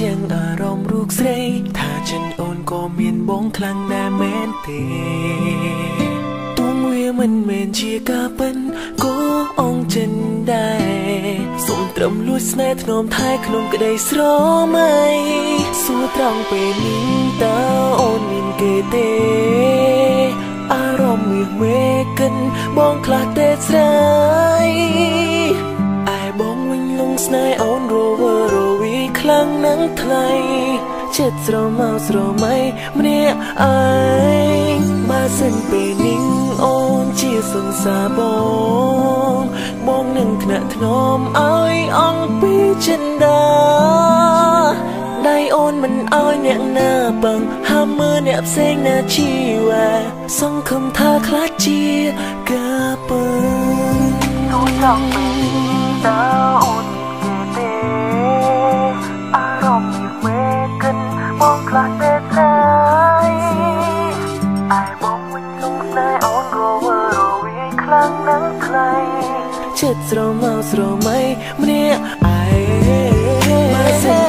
ជាងអារម្មណ៍រូបស្រី ថាចិនអូនក៏មានបងខ្លាំងដែរមែនទេ? ទួងវាមិនមែនជាការពិន ក៏អងចិនដែរ សុំត្រឹមលួចស្នេហ៍ធ្នមថែក្នុងក្តីស្រមៃ។ សួរត្រង់ពេលនេះ តើអូនមានគេទេ? អារម្មណ៍មាសមេកិនបងខ្លះទេស្រី ឯបងវិញលងស្នេហ៍អូនរវើរវីខ្លាំងណាស់ថ្លៃ ចិត្តស្រមោស្រមៃម្នាក់ឯង។ បើសិនពេលនេះអូនជាសង្សារបង បងនឹងថ្នាក់ថ្នមឲ្យអង្គពីចិនដា ដៃអូនមិនឲ្យអ្នកណាពឹង ហាមមើលអ្នកផ្សេងណាជីវ៉ា សង្ឃឹមថាខ្លាចជាការពឹង។ ទូចង់ពេលតើអូនមានគេទេ? អារម្មណ៍មានមេកិនបងខ្លះទេថ្លៃ ឯបងវិញលងស្នេហ៍អូនរវើរវាយខ្លាំងណាស់ថ្លៃ ចិត្តស្រមោស្រមៃម្នាក់ឯង។ បើសិន